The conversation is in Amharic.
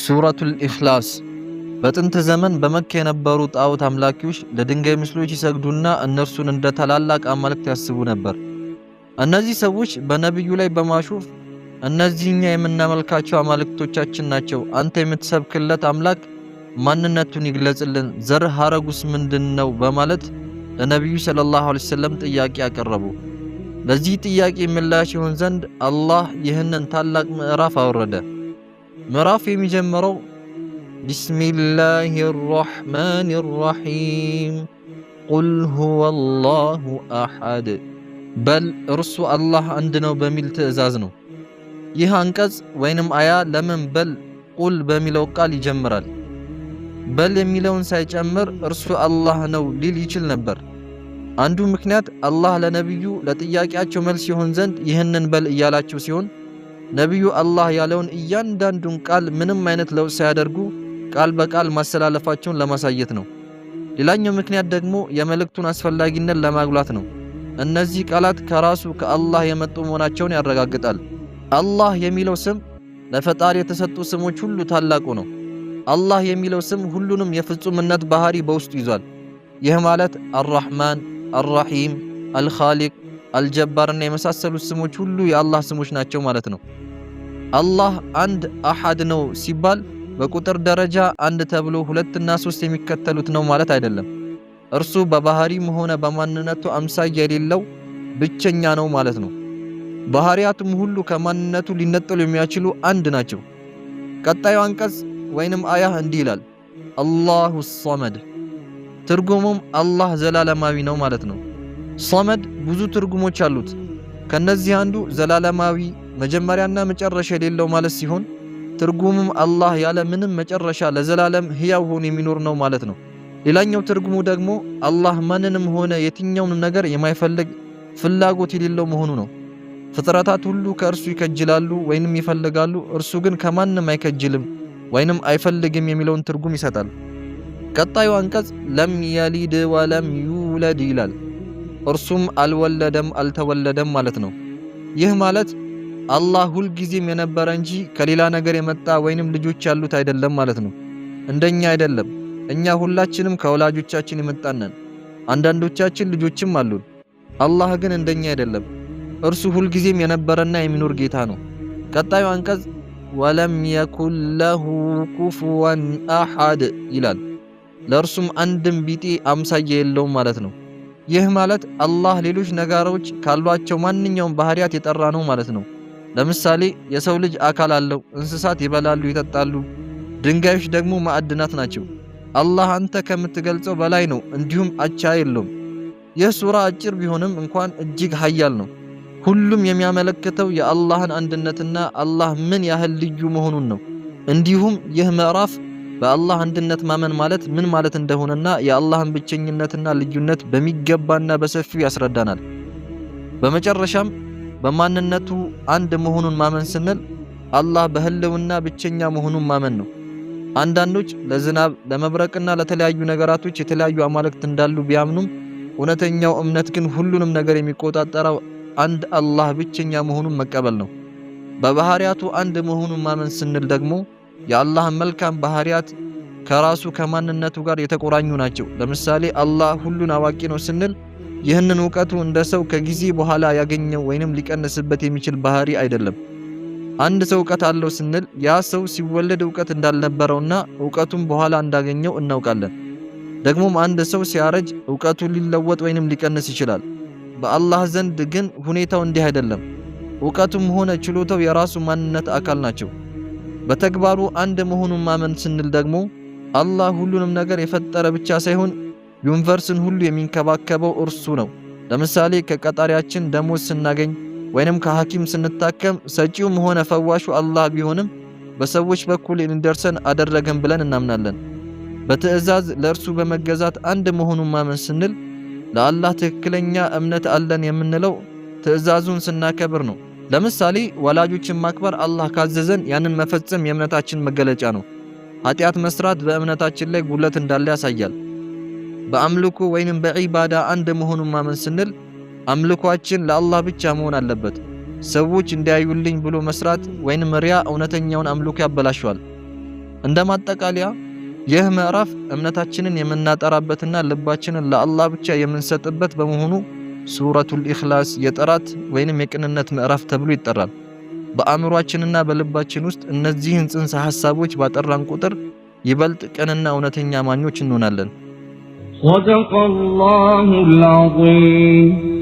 ሱረቱል ኢኽላስ። በጥንት ዘመን በመካ የነበሩ ጣዖት አምላኪዎች ለድንጋይ ምስሎች ይሰግዱና እነርሱን እንደ ታላላቅ አማልክት ያስቡ ነበር። እነዚህ ሰዎች በነቢዩ ላይ በማሾፍ እነዚህ እኛ የምናመልካቸው አማልክቶቻችን ናቸው፣ አንተ የምትሰብክለት አምላክ ማንነቱን ይግለጽልን፣ ዘር ሐረጉስ ምንድን ነው በማለት ለነቢዩ ሰለላሁ ዐለይሂ ወሰለም ጥያቄ አቀረቡ። ለዚህ ጥያቄ ምላሽ ይሆን ዘንድ አላህ ይህንን ታላቅ ምዕራፍ አወረደ። ምዕራፍ የሚጀምረው بسم الله الرحمن الرحيم قل هو الله أحد፣ በል እርሱ አላህ አንድ ነው በሚል ትዕዛዝ ነው። ይህ አንቀጽ ወይንም አያ ለምን በል قل በሚለው ቃል ይጀምራል? በል የሚለውን ሳይጨምር እርሱ አላህ ነው ሊል ይችል ነበር። አንዱ ምክንያት አላህ ለነቢዩ ለጥያቄያቸው መልስ ይሆን ዘንድ ይህንን በል እያላቸው ሲሆን፣ ነቢዩ አላህ ያለውን እያንዳንዱን ቃል ምንም አይነት ለውጥ ሳያደርጉ ቃል በቃል ማስተላለፋቸውን ለማሳየት ነው። ሌላኛው ምክንያት ደግሞ የመልእክቱን አስፈላጊነት ለማጉላት ነው። እነዚህ ቃላት ከራሱ ከአላህ የመጡ መሆናቸውን ያረጋግጣል። አላህ የሚለው ስም ለፈጣሪ የተሰጡ ስሞች ሁሉ ታላቁ ነው። አላህ የሚለው ስም ሁሉንም የፍጹምነት ባህሪ በውስጡ ይዟል። ይህ ማለት አልራሕማን፣ አልራሒም፣ አልኻሊቅ፣ አልጀባርና የመሳሰሉት ስሞች ሁሉ የአላህ ስሞች ናቸው ማለት ነው። አላህ አንድ አሐድ ነው ሲባል በቁጥር ደረጃ አንድ ተብሎ ሁለትና ሶስት የሚከተሉት ነው ማለት አይደለም። እርሱ በባህሪም ሆነ በማንነቱ አምሳያ የሌለው ብቸኛ ነው ማለት ነው። ባህሪያቱም ሁሉ ከማንነቱ ሊነጠሉ የሚያችሉ አንድ ናቸው። ቀጣዩ አንቀጽ ወይንም አያህ እንዲህ ይላል፣ الله الصمد። ትርጉሙም አላህ ዘላለማዊ ነው ማለት ነው። صمد ብዙ ትርጉሞች አሉት። ከነዚህ አንዱ ዘላለማዊ፣ መጀመሪያና መጨረሻ የሌለው ማለት ሲሆን ትርጉሙም አላህ ያለ ምንም መጨረሻ ለዘላለም ሕያው ሆኖ የሚኖር ነው ማለት ነው። ሌላኛው ትርጉሙ ደግሞ አላህ ማንንም ሆነ የትኛውንም ነገር የማይፈልግ፣ ፍላጎት የሌለው መሆኑ ነው። ፍጥረታት ሁሉ ከእርሱ ይከጅላሉ ወይንም ይፈልጋሉ፣ እርሱ ግን ከማንም አይከጅልም ወይንም አይፈልግም የሚለውን ትርጉም ይሰጣል። ቀጣዩ አንቀጽ لم يلد ولم يولد ይላል። እርሱም አልወለደም አልተወለደም ማለት ነው። ይህ ማለት አላህ ሁልጊዜም የነበረ እንጂ ከሌላ ነገር የመጣ ወይንም ልጆች ያሉት አይደለም ማለት ነው። እንደኛ አይደለም። እኛ ሁላችንም ከወላጆቻችን የመጣን ነን። አንዳንዶቻችን ልጆችም አሉን። አላህ ግን እንደኛ አይደለም። እርሱ ሁልጊዜም የነበረና የሚኖር ጌታ ነው። ቀጣዩ አንቀጽ ولم يكن له كفوا أحد ይላል። ለእርሱም አንድም ቢጤ አምሳያ የለውም ማለት ነው። ይህ ማለት አላህ ሌሎች ነገሮች ካሏቸው ማንኛውም ባህሪያት የጠራ ነው ማለት ነው። ለምሳሌ የሰው ልጅ አካል አለው፣ እንስሳት ይበላሉ፣ ይጠጣሉ፣ ድንጋዮች ደግሞ ማዕድናት ናቸው። አላህ አንተ ከምትገልጸው በላይ ነው፣ እንዲሁም አቻ የለውም። ይህ ሱራ አጭር ቢሆንም እንኳን እጅግ ሀያል ነው። ሁሉም የሚያመለክተው የአላህን አንድነትና አላህ ምን ያህል ልዩ መሆኑን ነው። እንዲሁም ይህ ምዕራፍ በአላህ አንድነት ማመን ማለት ምን ማለት እንደሆነና የአላህን ብቸኝነትና ልዩነት በሚገባና በሰፊው ያስረዳናል። በመጨረሻም በማንነቱ አንድ መሆኑን ማመን ስንል አላህ በህልውና ብቸኛ መሆኑን ማመን ነው። አንዳንዶች ለዝናብ፣ ለመብረቅና ለተለያዩ ነገራቶች የተለያዩ አማልክት እንዳሉ ቢያምኑም እውነተኛው እምነት ግን ሁሉንም ነገር የሚቆጣጠረው አንድ አላህ ብቸኛ መሆኑን መቀበል ነው። በባህሪያቱ አንድ መሆኑን ማመን ስንል ደግሞ የአላህን መልካም ባህሪያት ከራሱ ከማንነቱ ጋር የተቆራኙ ናቸው። ለምሳሌ አላህ ሁሉን አዋቂ ነው ስንል ይህንን እውቀቱ እንደ ሰው ከጊዜ በኋላ ያገኘው ወይንም ሊቀንስበት የሚችል ባህሪ አይደለም። አንድ ሰው እውቀት አለው ስንል ያ ሰው ሲወለድ እውቀት እንዳልነበረውና እውቀቱን በኋላ እንዳገኘው እናውቃለን። ደግሞም አንድ ሰው ሲያረጅ እውቀቱ ሊለወጥ ወይንም ሊቀንስ ይችላል። በአላህ ዘንድ ግን ሁኔታው እንዲህ አይደለም። እውቀቱም ሆነ ችሎታው የራሱ ማንነት አካል ናቸው። በተግባሩ አንድ መሆኑን ማመን ስንል ደግሞ አላህ ሁሉንም ነገር የፈጠረ ብቻ ሳይሆን universe ን ሁሉ የሚንከባከበው እርሱ ነው። ለምሳሌ ከቀጣሪያችን ደሞዝ ስናገኝ ወይንም ከሐኪም ስንታከም ሰጪውም ሆነ ፈዋሹ አላህ ቢሆንም በሰዎች በኩል እንዲደርሰን አደረገን ብለን እናምናለን። በትዕዛዝ ለእርሱ በመገዛት አንድ መሆኑን ማመን ስንል ለአላህ ትክክለኛ እምነት አለን የምንለው ትዕዛዙን ስናከብር ነው። ለምሳሌ ወላጆችን ማክበር አላህ ካዘዘን ያንን መፈጸም የእምነታችን መገለጫ ነው። ኃጢአት መስራት በእምነታችን ላይ ጉድለት እንዳለ ያሳያል። በአምልኮ ወይንም በዒባዳ አንድ መሆኑን ማመን ስንል አምልኳችን ለአላህ ብቻ መሆን አለበት። ሰዎች እንዲያዩልኝ ብሎ መስራት ወይንም ሪያ እውነተኛውን አምልኮ ያበላሸዋል። እንደ ማጠቃለያ ይህ ምዕራፍ እምነታችንን የምናጠራበትና ልባችንን ለአላህ ብቻ የምንሰጥበት በመሆኑ ሱረቱል ኢኽላስ የጥራት ወይንም የቅንነት ምዕራፍ ተብሎ ይጠራል። በአእምሯችንና በልባችን ውስጥ እነዚህን ጽንሰ ሐሳቦች ባጠራን ቁጥር ይበልጥ ቅንና እውነተኛ አማኞች እንሆናለን። صدق الله العظيم.